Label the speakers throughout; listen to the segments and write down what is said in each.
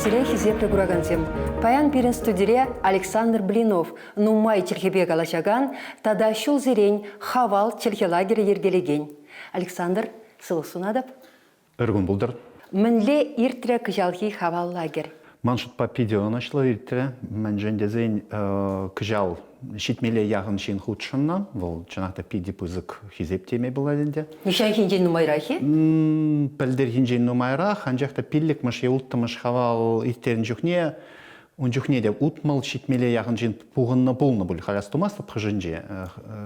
Speaker 1: Сире, хисеплӗ куракансем! Паян пирӗн студире Александр Блинов, нумай чӗлхепе калаҫакан тата ҫулсерен Хавал чӗлхе лагерӗ йӗркелекен. Александр, сывлӑх сунатӑп.
Speaker 2: Ыр кун пултӑр.
Speaker 1: Мӗнле иртрӗ кӑҫалхи Хавал лагерь?
Speaker 2: Ман шутпа питӗ ӑнӑҫлӑ иртрӗ. Мӗншӗн тесен кӑҫал ҫитмелле яхӑн ҫын хутшӑннӑ. Вӑл чӑнах та питӗ пысӑк хисеп теме пулать ӗнтӗ.
Speaker 1: Нихҫанхинчен нумайрах-и?
Speaker 2: Пӗлтӗрхинчен нумайрах, анчах та пиллӗкмӗш е улттӑмӗш хавал ирттернӗ чухне ун чухне те 60 ҫитмелле яхӑн ҫын пухӑннӑ пулнӑ пуль. Халь астумастӑп хӑшӗнче,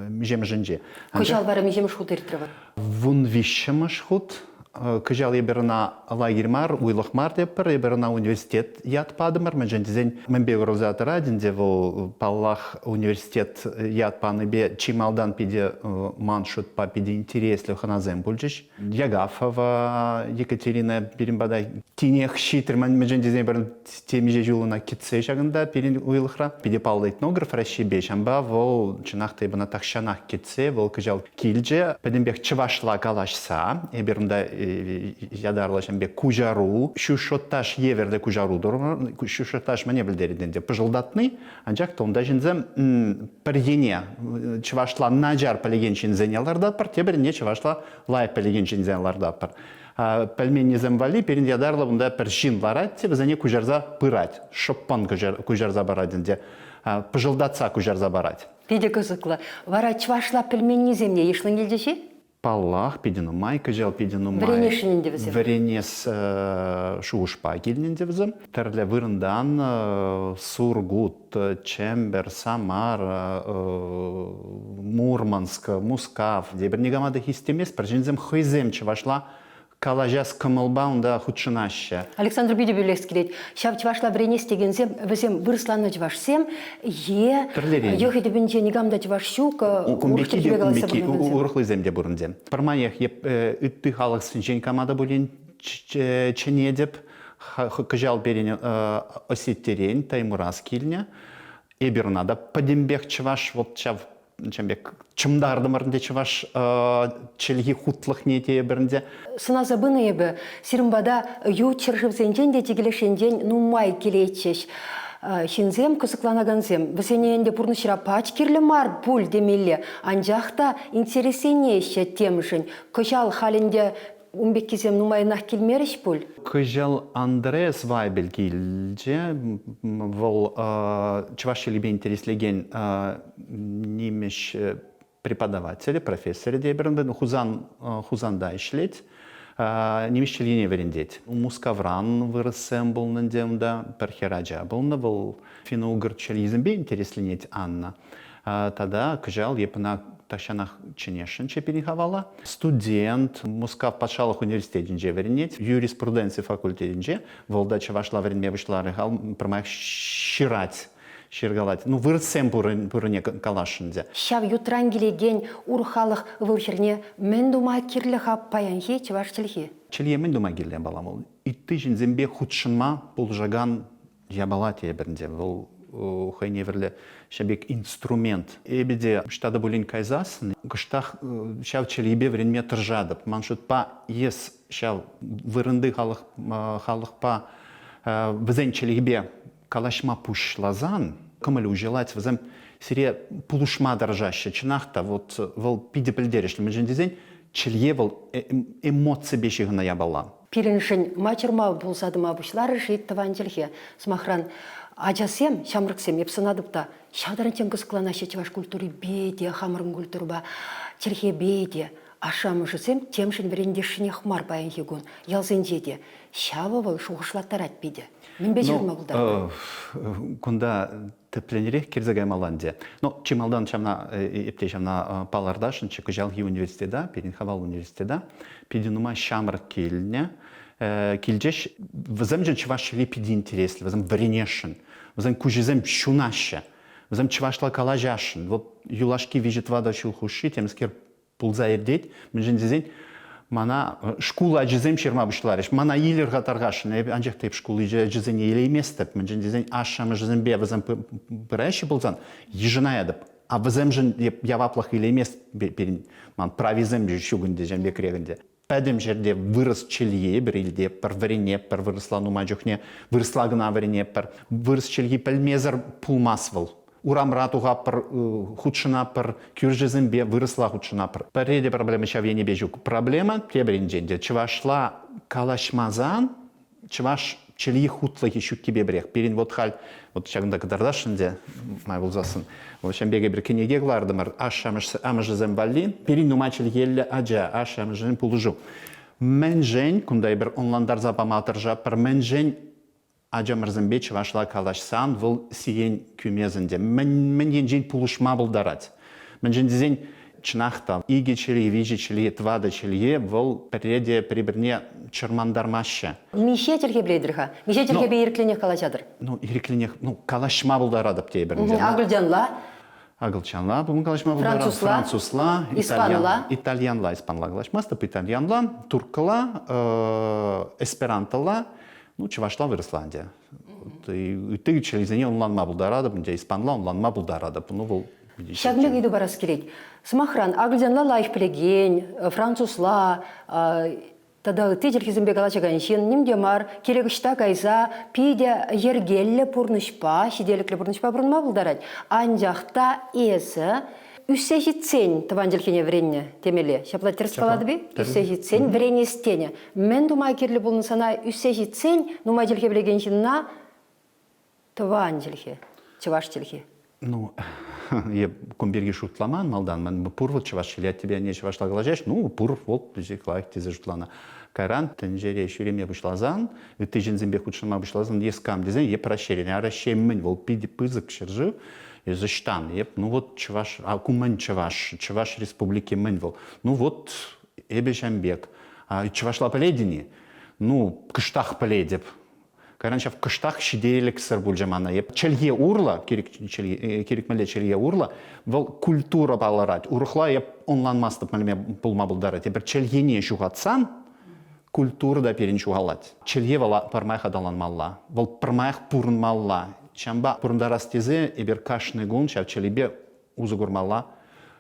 Speaker 2: миҫемӗшӗнче.
Speaker 1: Кӑҫал вара миҫемӗш хут иртрӗ вӑл?
Speaker 2: 13-мӗш хут. Кӑҫал эпир ӑна лагерь мар, уйлӑх мар тетпӗр. Эпир ӑна университет ят патӑмӑр. Мӗншӗн тесен мӗнпе уйрӑлса тӑрать ӗнтӗ вӑл, паллах, университет ят панипе чи малтан питӗ ман шутпа питӗ интереслӗ хӑнасем пулчӗҫ. Ягафова Екатерина пирӗн пата тинех ҫитрӗ. Мӗншӗн тесен эпир темиҫе ҫул ӑна кӗтсе ҫакӑнта пирӗн уйлӑхра. Питӗ паллӑ этнограф Раҫҫейпе, ҫавӑнпа вӑл чӑнах та эп ӑна тахҫанах кӗтсе, вӑл кӑҫал килчӗ. Пӗтӗмпех чӑвашла калаҫса, эпир унта ятарлӑ ҫавӑн пек куҫару, ҫӳшотташ евӗрлӗ куҫару турӑмӑр. Ҫӳшотташ мӗне пӗлтерет ӗнтӗ? Пӑшӑлтатни, анчах та унта ҫынсем пӗр ене чӑвашла начар пӗлекен ҫынсене лартатпӑр, тепӗр ене чӑвашла лайӑх пӗлекен ҫынсене лартатпӑр. Пӗлменнисем валли пирӗн ятарлӑ унта пӗр ҫын ларать те вӗсене куҫарса пырать. Шӑппӑн куҫарса парать ӗнтӗ. Пӑшӑлтатса куҫарса парать.
Speaker 1: Питӗ кӑсӑклӑ. Вара чӑвашла пӗлменнисем те йышлӑн килчӗҫ-и?
Speaker 2: Паллах, питӗ нумай, кӑҫал питӗ нумай.
Speaker 1: Вӗренесшӗн ӗнтӗ вӗсем.
Speaker 2: Вӗренес шухӑшпа килнӗ ӗнтӗ вӗсем. Тӗрлӗ вырӑнтан Сургут, Чӗмпӗр, Самар, Мурманск, Мускав. Эпир никама та хистеместпӗр. Ҫынсем хӑйсем чӑвашла калаҫас кӑмӑлпа унта хутшӑнаҫҫӗ.
Speaker 1: Александр питӗ пӳлес килет. Ҫав чӑвашла вӗренес текенсем вӗсем вырӑсланнӑ чӑвашсем е йӑхӗ тӗпӗнче никам та чӑваш ҫук, урӑх чӗлхепе калаҫса пурӑнакансем.
Speaker 2: Урӑхлисем те пур ӗнтӗ. Пӗрмаях ытти халӑхсенчен кама та пулин чӗнетӗп. Кӑҫал пирӗн Осетирен Таймураз килнӗ. Эпир ӑна та пӗтӗмпех чӑваш вот ҫав чем пек чӑмтартӑмӑр ӗнтӗ чӑваш чӗлхи хутлӑхне тейӗпӗр ӗнтӗ.
Speaker 1: Сӑнаса пынӑ эпӗ сирӗн пата ют ҫӗршывсенчен те чикӗлешенчен нумай килетчӗҫ. Ҫынсем, кӑсӑкланакансем, вӗсене ӗнтӗ пурнӑҫра пач кирлӗ мар пуль темелле, анчах та интересленеҫҫӗ темшӗн. Кӑҫал халь ӗнтӗ Ун пеккисем нумайӑнах килмерӗҫ пуль?
Speaker 2: Кӑҫал Андреас Вайбель килчӗ. Вӑл чӑваш чӗлхипе интереслекен нимӗҫ преподавателӗ, профессорӗ те пӗр Хусан, Хусанта ӗҫлет. Нимӗҫ чӗлхине вӗрентет. Мускавран вырӑссем пулнӑ ӗнтӗ унта, пӗр хӗрача пулнӑ. Вӑл финно-угр чӗлхисемпе интересленет Анна. Тата кӑҫал эп ӑна тахҫанах чӗнесшӗнччӗ пирӗн хавала. Студент Мускав патшалӑх университетӗнче вӗренет, юриспруденци факультетӗнче. Вӑл та чӑвашла вӗренме пуҫларӗ, хал пӗрмаях ҫырать, ҫыркалать. Ну, вырӑссем пуррине каласшӑн ӗнтӗ.
Speaker 1: Ҫав ютран килекен ур халӑх ывӑл-хӗрне мӗн тума кирлӗ-ха паянхи чӑваш чӗлхи?
Speaker 2: Чӗлхе мӗн тума кирлӗ япала вӑл? Ытти ҫынсемпе хутшӑнма пулӑшакан япала тейӗпӗр ӗнтӗ. Вӑл хӑйне евӗрлӗ ҫав пек инструмент. Эпӗ те ӑҫта та пулин кайсассӑн кӑштах ҫав чӗлхепе вӗренме тӑрӑшатӑп. Ман шутпа, эс ҫав вырӑнти халӑх халӑхпа вӗсен чӗлхипе калаҫма пуҫласан кӑмӑл уҫӑлать, вӗсем сире пулӑшма тӑрӑшаҫҫӗ. Чӑнах та, вот вӑл питӗ пӗлтерӗшлӗ. Мӗншӗн тесен чӗлхе вӑл эмоципе ҫыхӑннӑ япала.
Speaker 1: Пирӗншӗн ма чӑрмав пулса тӑма пуҫларӗ-ши тӑван чӗлхе? Сӑмахран, ачасем, ҫамрӑксем, эп сӑнатӑп та, ҫав таранччен кӑсӑкланаҫҫӗ чӑваш культурипе те, хамӑрӑн культурӑпа, чӗлхепе те. Ашшӗ-амӑшӗсем темшӗн вӗрентесшӗнех мар паянхи кун, ялсенче те. Ҫавӑ вӑл шухӑшлаттарать питӗ. Мӗнпе ҫыхӑнма пултарать?
Speaker 2: Кунта тӗплӗнрех кӗрсе каймалла ӗнтӗ. Но чи малтан ҫавна эп те ҫавна палӑртасшӑнччӗ. Кӑҫалхи университета, пирӗн Хавал университета питӗ нумай ҫамрӑк килнӗ. Килчӗҫ. Вӗсемшӗн чӑваш чӗлхи питӗ интереслӗ. Вӗсем вӗренесшӗн. Вӗсен куҫӗсем ҫунаҫҫӗ. Вӗсем чӑвашла калаҫасшӑн. Вот юлашки виҫӗ-тӑватӑ ҫул хушши темскер пулса иртет. Мӗншӗн тесен мана шкул ачисем ҫырма пуҫларӗҫ. Мана илер-ха тархасшӑн. Эп, анчах та эп шкул ачисене илейместӗп. Мӗншӗн тесен ашшӗ-амӑшӗсемпе вӗсем пыраҫҫӗ пулсан йышӑнаятӑп. А вӗсемшӗн эп яваплӑх илеймест пирӗн. Ман прависем ҫук ӗнтӗ, ҫавӑн пекрех ӗнтӗ. Пӗтӗм ҫӗрте вырӑс чӗлхи эпир илтетпӗр, вӗренетпӗр вырӑсла нумай чухне, вырӑсла кӑна вӗренетпӗр. Вырӑс чӗлхи пӗлмесӗр пулмасть вӑл. Урамра тухатпӑр, хутшӑнатпӑр, кӳршӗсемпе вырӑсла хутшӑнатпӑр. Пӗрре те проблема ҫав енӗпе ҫук. Проблема тепӗр енчен те чӑвашла калаҫмасан чӑваш чӗлхи хутлӑхӗ ҫуккипе пӗрех. Пирӗн вот халь вот ҫакӑнта кӑтартасшӑн те май пулсассӑн. Вот ҫавӑн пек эпир кӗнеке кӑлартӑмӑр ашшӗ-амӑшӗсем валли. Пирӗн нумай чӗлхеллӗ ача, ашшӗ-амӑшӗсен пулӑшу. Мӗншӗн кунта эпир ӑнлантарса пама тӑрӑшатпӑр, мӗншӗн ачамӑрсемпе чӑвашла калаҫсан вӑл сиен кӳмест ӗнтӗ. Мӗн, мӗн енчен пулӑшма пултарать? Мӗншӗн тесен чӑнах та икӗ чӗлхе, виҫӗ чӗлхе, тӑватӑ чӗлхе вӑл пӗрре те пӗр-пӗрне чӑрмантармаҫҫӗ.
Speaker 1: Миҫе чӗлхе пӗлетӗр-ха? Миҫе чӗлхепе ирӗклӗнех калаҫатӑр?
Speaker 2: Ну, ирӗклӗнех, ну, калаҫма пултаратӑп тейӗпӗр.
Speaker 1: Акӑлчанла?
Speaker 2: Акӑлчанла калаҫма пултаратӑп.
Speaker 1: Французла?
Speaker 2: Французла,
Speaker 1: Испанла?
Speaker 2: Итальянла, испанла калаҫмастӑп, итальянла, турккӑла, эсперантӑлла, ну, чӑвашла, вырӑсла ӗнтӗ. Ытти чӗлхесене ӑнланма пултаратӑп, ӗнтӗ испанла ӑнланма пултаратӑп. Ну, вӑл
Speaker 1: Ҫакӑн пек ыйту парас килет. Сӑмахран, акӑлчанла лайӑх пӗлекен, французла тата ытти чӗлхесемпе калаҫакан ҫын ним те мар, кирек ӑҫта кайса питӗ йӗркеллӗ пурнӑҫпа, ҫителӗклӗ пурнӑҫпа пурӑнма пултарать. Анчах та эсӗ ӳссе ҫитсен тӑван чӗлхене вӗреннӗ темелле. Ҫапла тӗрӗс калатӑп-и? Ӳссе ҫитсен вӗренес тенӗ. Мӗн тума кирлӗ пулнӑ сана ӳссе ҫитсен нумай чӗлхе пӗлекен ҫынна тӑван чӗлхе, чӑваш чӗлхи?
Speaker 2: Ну, эп кун пирки шутламан малтан. Ман пур вӑл чӑваш чӗлхи, аттепе анне чӑвашла калаҫаҫ. Ну, пур вӑл пӗчӗк лайӑх тесе шутланӑ. Кайран тӗнчере ҫӳреме пуҫласан, ытти ҫынсемпе хутшӑнма пуҫласан, эс кам тесен, эп Раҫҫейрен. А Раҫҫей мӗн вӑл? Питӗ пысӑк ҫӗршыв. Эс ӑҫтан? Эп, ну вот чӑваш, а ку мӗн чӑваш? Чӑваш Республики мӗн вӑл? Ну вот эпӗ ҫам пек. А чӑвашла пӗлетӗн-и? Ну, кӑштах пӗлетӗп. Кайран ҫав кӑштах ҫителӗксӗр пулчӗ мана. Эп чӗлхе урлӑ, кирек, кирек мӗнле чӗлхе урлӑ, вӑл культура палӑрать. Урӑхла эп ӑнланмастӑп мӗнле пулма пултарать. Эпир чӗлхене ҫухатсан, культура та пирӗн ҫухалать. Чӗлхе вӑл пӗрмаях аталанмалла, вӑл пӗрмаях пурӑнмалла. Ҫавӑнпа пурӑнтарас тесе эпир кашни кун ҫав чӗлхепе усӑ курмалла,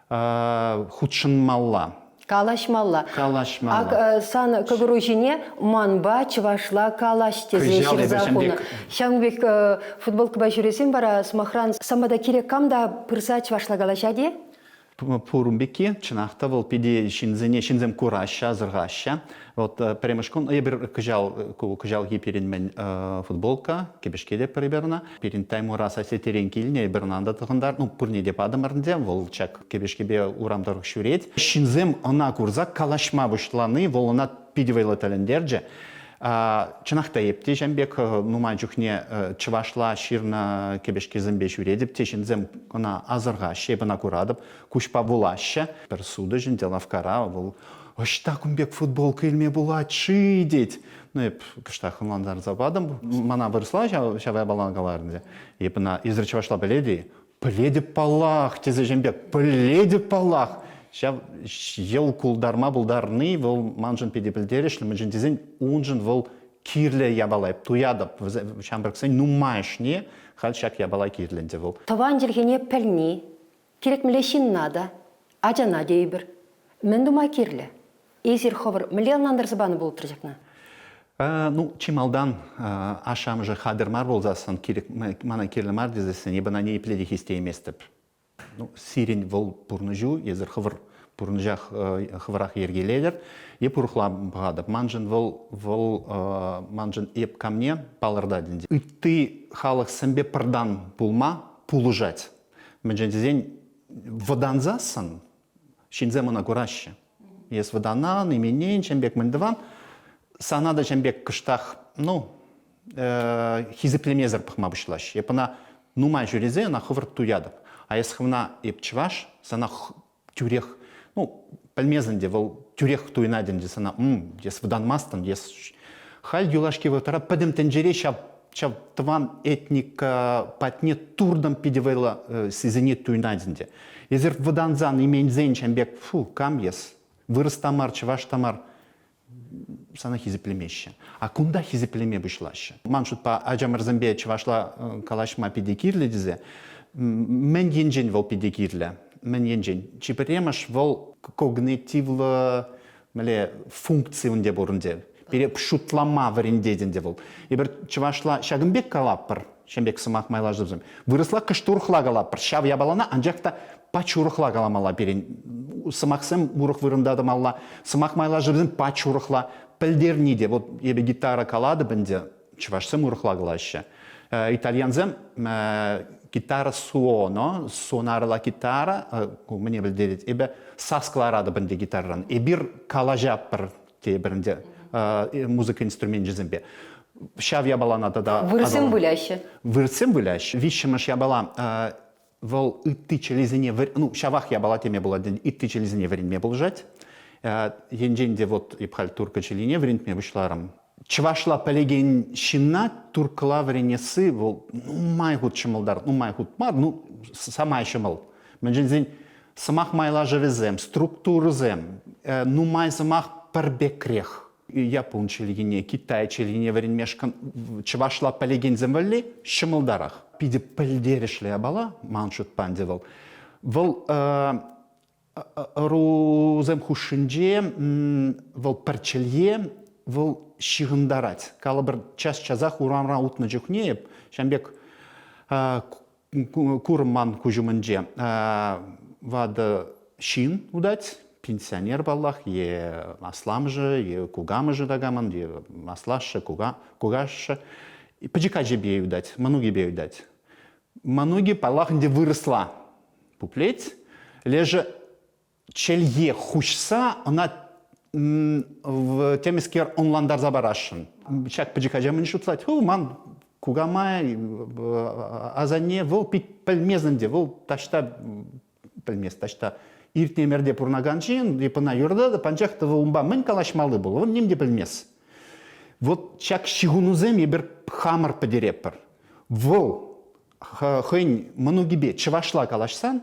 Speaker 2: хутшӑнмалла.
Speaker 1: Калаҫмалла.
Speaker 2: Калаҫмалла.
Speaker 1: Ак сан кӑкӑру ҫине манпа чӑвашла калаҫ тесе ҫырса хунӑ. Ҫавӑн пек футболкӑпа ҫӳресен вара, сӑмахран, санпа та кирек кам та пырса чӑвашла калаҫать-и?
Speaker 2: Пур ун пекки, чӑнах та вӑл питӗ ҫынсене ҫынсем кураҫҫӗ, асӑрхаҫҫӗ. Вот пӗрремӗш кун эпир кӑҫал кӑҫалхи пирӗн мӗн футболка, кӗпешке те пӗр эпир ӑна. Пирӗн Таймура соседерен килнӗ, эпир ӑна та тӑхӑнтар, ну пурне те патӑмӑр ӗнтӗ, вӑл ҫак кӗпешкепе урам тӑрӑх ҫӳрет. Ҫынсем ӑна курса калаҫма пуҫлани вӑл ӑна питӗ вӑйлӑ тӗлӗнтерчӗ. Чӑнах та эп те ҫам пек нумай чухне чӑвашла ҫырнӑ кӗпешкесемпе ҫӳретӗп те ҫынсем ӑна асӑрхаҫҫӗ, эп ӑна куратӑп, куҫпа вулаҫҫӗ. Пӗр сутӑҫ ӗнтӗ лавккара вӑл ӑҫта кун пек футболка илме пулать-ши тет. Ну, эп кӑштах ӑнлантарса патӑм. Мана вырӑсла ҫав, ҫав япалана каларӗ ӗнтӗ. Эп ӑна эсир чӑвашла пӗлет-и? Пӗлетӗп паллах, тесе ҫын пек, пӗлетӗп паллах. Ҫав йӑл култарма пултарни вӑл маншӑн питӗ пӗлтерӗшлӗ, мӗншӗн тесен уншӑн вӑл кирлӗ япала. Эп туятӑп, ҫамрӑксен нумайӑшне халь ҫак япала кирлӗ ӗнтӗ вӑл.
Speaker 1: Тӑван чӗлхене пӗлни кирек мӗнле ҫынна та, ачана тейӗпӗр. Мӗн тума кирлӗ? Эсир хӑвӑр мӗнле ӑнлантарса панӑ пулӑттӑр ҫакна?
Speaker 2: Ну, чи малтан ашшӗ-амӑшӗ хатӗр мар пулсассӑн, мана кирлӗ мар тесессӗн, эпӗ ӑна ниепле те хистейместӗп. Ну, сирӗн вӑл пурнӑҫу, эсир хӑвӑр пурнӑҫа хӑвӑрах йӗркелетӗр. Эп урӑхла пӑхатӑп. Маншӑн вӑл, вӑл маншӑн эп камне палӑртать ӗнтӗ. Ытти халӑхсемпе пӗртан пулма пулӑшать. Мӗншӗн тесен вӑтансассӑн ҫынсем ӑна кураҫҫӗ. Эс вӑтанан, именен, чем пек мӗн тӑван, сана та чем пек кӑштах, ну, хисеплемесӗр пӑхма пуҫлаҫҫӗ. Эп ӑна нумай ҫӳресе ӑна хӑвӑрт туятӑп. А эс хӑвна эп чӑваш, сана тӳрех, ну, пӗлмесӗн те вӑл тӳрех туйӑнать ӗнтӗ сана, эс вӑтанмастӑн, эс халь юлашки вӑхӑтра пӗтӗм тӗнчере ҫав ҫав тӑван этника патне туртӑм питӗ вӑйлӑ сисӗнет туйӑнать ӗнтӗ. Эсир вӑтансан, именсен ҫам пек, фу, кам эс? Вырӑс та мар, чӑваш та мар, сана хисеплемеҫҫӗ. А кунта хисеплеме пуҫлаҫҫӗ. Ман шутпа, ачамӑрсемпе чӑвашла калаҫма питӗ кирлӗ тесе, мӗн енчен вӑл питӗ кирлӗ? Мӗн енчен? Чи пӗрремӗш вӑл когнитивлӑ. Мӗнле функци унте пур ӗнтӗ. Пире шутлама вӗрентет ӗнтӗ вӑл. Эпир чӑвашла ҫакӑн пек калатпӑр, ҫын пек сӑмах майлашусем. Вырӑсла кӑшт урӑхла калатпӑр. Ҫав япалана анчах та пач урӑхла каламалла пирӗн. Сӑмахсем урӑх вырӑнта тӑмалла. Сӑмах майлашӑвӗсем пач урӑхла. Пӗлтерни те, вот эпӗ гитара калатӑп ӗнтӗ, чӑвашсем урӑхла калаҫҫӗ. Итальянсем гитара суоно, suonare la chitarra, мӗне пӗлтерет? Эпӗ сас кӑларатӑп ӗнтӗ гитарӑран. Эпир калаҫатпӑр тепӗр ӗнтӗ музыка инструменчӗсемпе. Ҫав япалана тата...
Speaker 1: Вырӑссем выляҫҫӗ.
Speaker 2: Вырӑссем выляҫҫӗ. Виҫҫӗмӗш япала вӑл ытти чӗлхесене, ну, ҫавах япала теме пулать, ытти чӗлхесене вӗренме пулӑшать. Енчен те вот эп халь туркӑ чӗлхине вӗрентме пуҫларӑм. Чӑвашла пӗлекен ҫынна туркӑла вӗренесси вӑл нумай хут ҫӑмӑлтар, нумай хут мар, ну, самай ҫӑмӑл. Мӗншӗн тесен сӑмах майлашӑвӗсем, структурӑсем, нумай сӑмах пӗр пекрех. Япон чӗлхине, китай чӗлхине вӗренмешкӗн чӑвашла пӗлекенсем валли ҫӑмӑлтарах. Питӗ пӗлтерӗшлӗ япала, ман шутпа ӗнтӗ вӑл. Вӑл ӑрусем хушшинче вӑл пӗр чӗлхе вӑл ҫыхӑнтарать. Калӑпӑр, час-часах урамра утнӑ чухне эп ҫавӑн пек курӑм ман куҫ умӗнче ватӑ ҫын утать, пенсионер паллах, е асламӑшӗ, е кукамӑшӗ такамӑн, е аслашшӗ, кукашшӗ. Пӗчӗк ачипе утать, мӑнукӗпе утать. Мӑнукӗ, паллах, ӗнтӗ вырӑсла пуплет. Лешӗ чӗлхе хуҫса ӑна темӗскер ӑнлантарса парасшӑн. Ҫак пӗчӗк ача мӗн шутлать? Ху, ман кукамай, асанне, вӑл пит пӗлмест ӗнтӗ, вӑл таҫта пӗлмест, таҫта иртнӗ ӗмӗрте пурӑнакан ҫын, эп ӑна юрататӑп, анчах та вӑл унпа мӗн калаҫмалли пул, вӑл ним те пӗлмест. Вот ҫак ҫыхӑнусем эпир хамӑр пӗтеретпӗр. Вӑл хӑйӗн мӑнукӗпе чӑвашла калаҫсан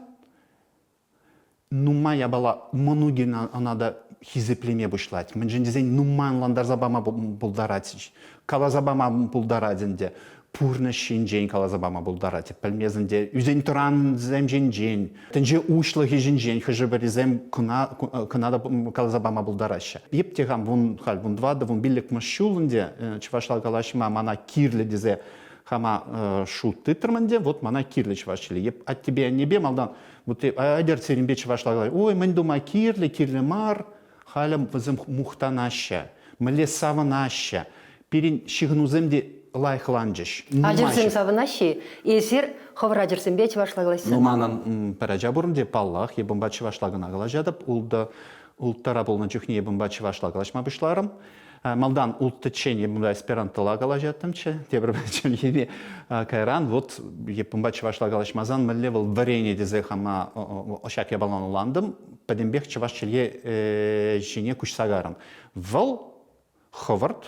Speaker 2: нумай япала мӑнукӗн ӑна та хисеплеме пуҫлать. Мӗншӗн тесен нумай ӑнлантарса пама пултарать, каласа пама пултарать ӗнтӗ. Пурнӑҫ ҫинчен каласа пама пултарать. Пӗлмесен те ӳсен-тӑрансем ҫинчен, тӗнче уҫлӑхӗ ҫинчен хӑшӗ-пӗрисем кӑна, кӑна та каласа пама пултараҫҫӗ. Эп те хам вун, халь вунтӑватӑ, вунпиллӗкмӗш ҫул ӗнтӗ чӑвашла калаҫма мана кирлӗ тесе хама шут тытрӑм ӗнтӗ. Вот мана кирлӗ чӑваш чӗлхи. Эп аттепе аннепе малтан Вот атьӑр сирӗнпе чӑвашла калаҫ. Ой, мӗн тума кирлӗ, кирлӗ мар. Халӗ вӗсем мухтанаҫҫӗ, мӗнле савӑнаҫҫӗ. Пирӗн ҫыхӑнусем те лайӑхланчӗҫ.
Speaker 1: Ачӑрсем савӑнаҫҫӗ-и? Эсир хӑвӑр ачӑрсемпе чӑвашла калаҫса?
Speaker 2: Ну, манӑн пӗр ача пур ӗнтӗ, паллах. Эп унпа чӑвашла кӑна калаҫатӑп. Ултӑ, улттӑра пулнӑ чухне эп унпа чӑвашла калаҫма пуҫларӑм. Малтан улттӑччен эп унпа эсперантӑла калаҫаттӑмччӗ, тепӗр чӗлхепе. Кайран вот эп унпа чӑвашла калаҫмасан мӗнле вӑл вӗренӗ тесе хама ҫак япалана ӑнлантӑм. Пӗтӗмпех чӑваш чӗлхе ҫине куҫса карӑм. Вӑл хӑвӑрт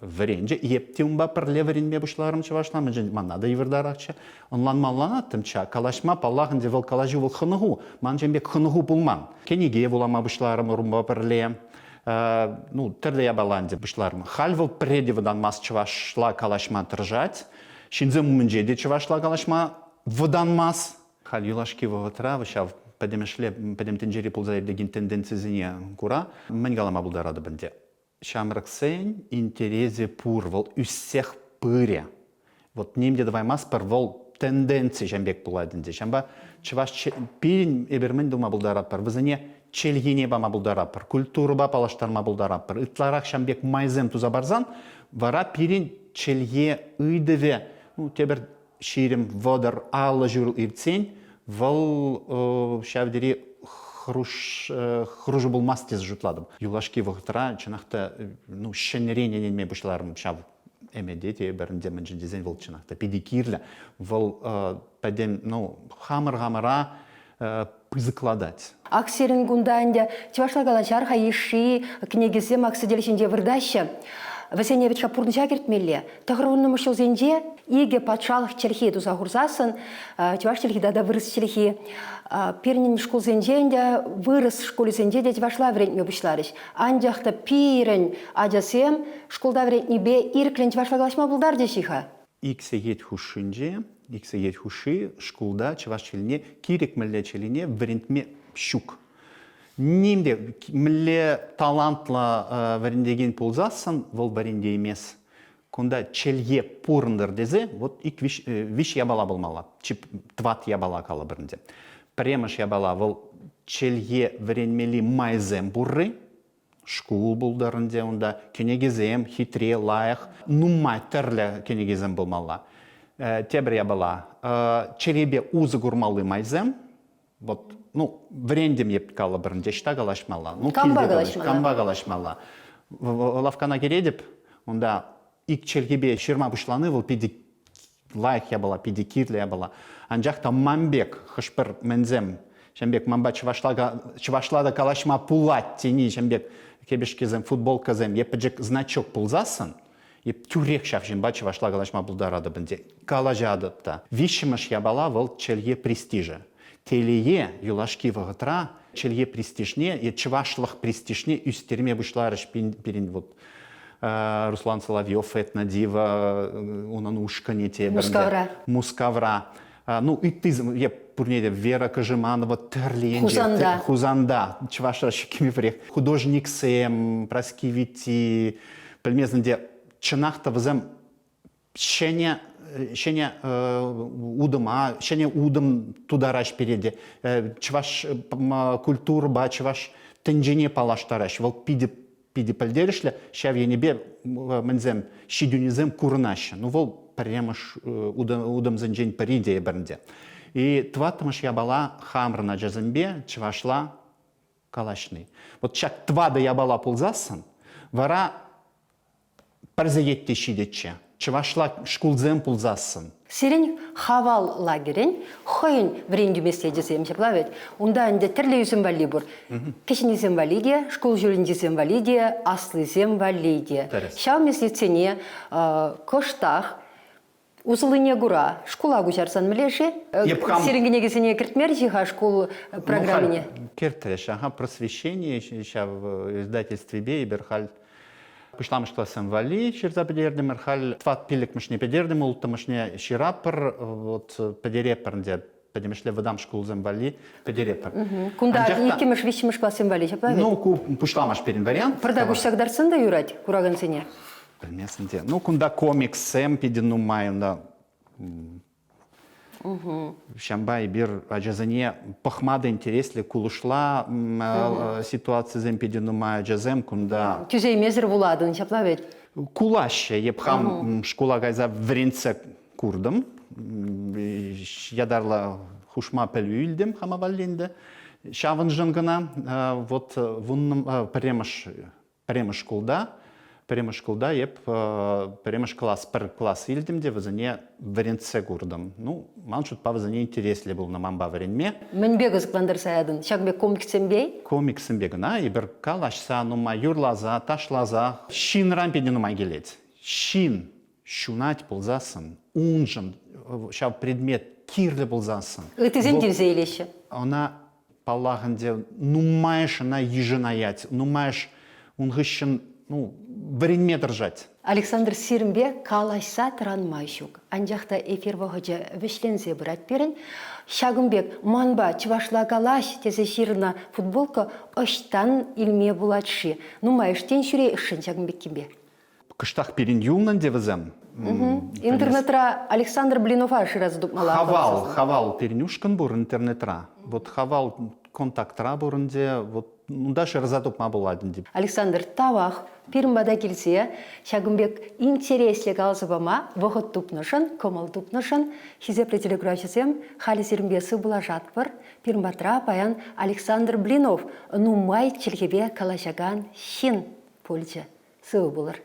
Speaker 2: вӗренчӗ. Эп те унпа пӗрле вӗренме пуҫларӑм чӑвашла, мӗншӗн мана та йывӑртарахчӗ. Ӑнланмалланаттӑмччӗ. Калаҫма, паллах ӗнтӗ, вӑл калаҫу вӑл хӑнӑху. Ман ҫын пек хӑнӑху пулман. Кӗнеке вулама пуҫларӑм унпа пӗрле. Ну, тӗрлӗ япала ӗнтӗ пуҫларӑм. Халь вӑл пӗрре те вӑтанмасть чӑвашла калаҫма тӑрӑшать. Ҫынсем умӗнче те чӑвашла калаҫма вӑтанмасть. Халь юлашки вӑхӑтра ҫав пӗтӗмӗшле пӗтӗм тӗнчери пулса иртекен тенденцисене кура мӗн калама пултаратӑп ӗнтӗ? Ҫамрӑксен интересӗ пур, вӑл ӳссех пырӗ. Вот ним те тӑваймастпӑр, вӑл тенденци ҫам пек пулать ӗнтӗ. Ҫавӑнпа чӑваш пирӗн эпир мӗн тума пултаратпӑр? Вӗсене чӗлхене пама пултаратпӑр, культурӑпа паллаштарма пултаратпӑр. Ытларах ҫам пек майсем туса парсан вара пирӗн чӗлхе ыйтӑвӗ ну, тепӗр 20, 30, 50 ҫул иртсен вӑл ҫав тери хӑруш, хӑрушӑ пулмасть тесе шутлатӑп. Юлашки вӑхӑтра чӑнах та ну, ҫӗнӗрен ӗненме пуҫларӑм ҫав ӗмӗте тепӗр ӗнтӗ мӗншӗн тесен вӑл чӑнах та питӗ кирлӗ. Вӑл пӗтӗм, ну, хамӑр-хамӑра пысӑклатать.
Speaker 1: Ак сирӗн кунта ӗнтӗ чӑвашла калаҫар-ха йышши кӗнекесем ак сӗтел ҫинче выртаҫҫӗ. Вӗсене вӗт-ха пурнӑҫа кӗртмелле. Тӑхӑрвуннӑмӗш ҫулсенче икӗ патшалӑх чӗлхи туса хурсассӑн чӑваш чӗлхи тата вырӑс чӗлхи пирӗн шкулсенче ӗнтӗ вырӑс шкулӗсенче те чӑвашла вӗрентме пуҫларӗҫ. Анчах та пирӗн ачасем шкулта вӗрентнипе ирӗклӗн чӑвашла калаҫма пултарчӗҫ-и-ха?
Speaker 2: Ик сехет хушшинче, ик сехет хушши шкулта чӑваш чӗлхине кирек мӗнле чӗлхене вӗрентме ҫук. Ним те мӗнле талантлӑ вӗрентекен пулсассӑн вӑл вӗрентеймес. Кунта чӗлхе пурӑнтӑр тесе вот ик виҫ япала пулмалла. Тӑват япала калӑпӑр ӗнтӗ. Пӗрремӗш япала вӑл чӗлхе вӗренмелли майсем пурри. Шкул пултӑр ӗнтӗ унта, кӗнекесем хитре, лайӑх, нумай тӗрлӗ кӗнекесем пулмалла. Тепӗр япала, чӗрепе усӑ курмалли майсем. Вот, ну, вӗрентӗм еп калӑпӑр ӗнтӗ, ӑҫта калаҫмалла? Ну,
Speaker 1: кампа калаҫмалла?
Speaker 2: Кампа калаҫмалла. Лавккана кӗретӗп, унта ик чӗлхепе ҫырма пуҫлани вӑл питӗ лайӑх япала, питӗ кирлӗ япала. Анчах та ман пек хӑш-пӗр мӗнсем, ҫавӑн пек манпа чӑвашла, чӑвашла та калаҫма пулать тени, ҫавӑн пек кепешкесем, футболкӑсем е пӗчӗк значок пулсассӑн, эп тӳрех ҫав ҫынпа чӑвашла калаҫма пултаратӑп ӗнтӗ. Калаҫатӑп та. Виҫҫӗмӗш япала вӑл чӗлхе престижӗ. Телее, юлашки вӑхӑтра чӗлхе престижне е чӑвашлӑх престижне ӳстерме пуҫларӗҫ пирӗн вот Руслан Соловьев, Этнодива, унӑн ушкӑнӗ те.
Speaker 1: Мускавра.
Speaker 2: Мускавра. Ну, ыттисем, е пурне те Вера Кожеманова тӗрлӗ енче.
Speaker 1: Хусанта.
Speaker 2: Хусанта. Чӑвашра ҫуккипе пӗрех. Художниксем, Праски Витти, пӗлмесен те, чӑнах та вӗсем ҫӗнӗ ҫӗнӗ утӑма, ҫӗнӗ утӑм тутараҫ пире те. Чӑваш культурӑпа, чӑваш тӗнчене паллаштараҫ. Вӑл питӗ питӗ пӗлтерӗшлӗ. Ҫав енӗпе мӗнсем ҫитӗнӳсем курӑнаҫҫӗ. Ну, вӑл пӗрремӗш утӑмсенчен пӗри те эпӗр ӗнтӗ. И тӑваттӑмӗш япала хамӑрӑн ачасемпе чӑвашла калаҫни. Вот ҫак тӑватӑ япала пулсассӑн вара пӗр сехет те ҫитетчӗ. Чӑвашла шкулсем пулсассӑн.
Speaker 1: Сирӗн Хавал лагерӗн хӑйӗн вӗрентӳ меслечӗсем ҫапла вӗт. Унта ӗнтӗ тӗрлӗ ӳсӗм валли пур. Кӗҫӗннисем валли те, шкул ҫулӗнчисем валли те, аслисем валли те. Ҫав меслетсене кӑштах усӑллине кура шкула куҫарсан мӗнле-ши? Сирӗн кӗнекесене кӗртмерӗҫ-и-ха шкул программине?
Speaker 2: Ну, кӗртрӗҫ. Ага, просвещение ҫав издательствипе эпир халь пуҫламӑш классем валли ҫырса пӗтертӗмӗр. Халь тӑват пиллӗкмӗшне пӗтертӗм, улттӑмӑшне ҫыратпӑр. Вот пӗтеретпӗр ӗнтӗ пӗтӗмӗшле вӑтам шкулсем валли пӗтеретпӗр.
Speaker 1: Кунта иккӗмӗш, виҫҫӗмӗш классем валли ҫапла
Speaker 2: Ну, ку пуҫламӑш пирӗн вариант.
Speaker 1: Пӑртак уҫса кӑтартсан та юрать куракансене.
Speaker 2: Пӗлместӗн те. Ну, кунта комикссем питӗ нумай унта. Ҫавӑнпа эпир ачасене пӑхма та интереслӗ, кулӑшла ситуацисем питӗ нумай ачасем кунта.
Speaker 1: Тӳсеймесӗр вулатӑн, ҫапла вӗт?
Speaker 2: Кулаҫҫӗ. Эп хам шкула кайса вӗрентсе куртӑм. Ятарлӑ хушма пӗлӳ илтӗм хама валли ӗнтӗ. Ҫавӑншӑн кӑна вот пӗрремӗш пӗрремӗш шкулта пӗрремӗш шкулта эп пӗрремӗш класс пӗр класс илтӗм те вӗсене вӗрентсе куртӑм. Ну, ман шутпа вӗсене интереслӗ пулнӑ манпа вӗренме.
Speaker 1: Мӗнпе кӑсӑклантарса ятӑн? Ҫак пек комикссемпе?
Speaker 2: Комикссемпе кӑна эпир калаҫса нумай юрласа, ташласа. Ҫынран питӗ нумай килет. Ҫын ҫунать пулсассӑн, уншӑн ҫав предмет кирлӗ пулсассӑн.
Speaker 1: Ыттисем тивсе илеҫҫӗ.
Speaker 2: Ӑна паллах ӗнтӗ, нумайӑш ӑна йышӑнаять, нумайӑш ун хыҫҫӑн ну, вӗренме тӑрӑшать.
Speaker 1: Александр сирӗнпе калаҫса тӑранма ҫук. Анчах та эфир вӑхӑчӗ вӗҫленсе пырать пирӗн. Ҫакӑн пек манпа чӑвашла калаҫ тесе ҫырнӑ футболка ӑҫтан илме пулать-ши? Нумайӑш тен ҫӳрейшӗн ҫакӑн пеккипе?
Speaker 2: Кӑштах пирӗн юлнӑ ӗнтӗ вӗсем.
Speaker 1: Интернетра Александр Блинова шыраса тупмалла.
Speaker 2: Хавал, Хавал пирӗн ушкӑн пур интернетра. Вот Хавал контактра пур ӗнтӗ. Вот унта шыраса тупма пулать ӗнтӗ.
Speaker 1: Александр, тавах пирӗн пата килсе ҫакӑн пек интереслӗ каласа пама вӑхӑт тупнӑшӑн, кӑмӑл тупнӑшӑн хисеплӗ телекуравҫӑсем халӗ сирӗнпе сывпуллашатпӑр. Пирӗн патра паян Александр Блинов нумай чӗлхепе калаҫакан ҫын пулчӗ. Сывӑ пулӑр.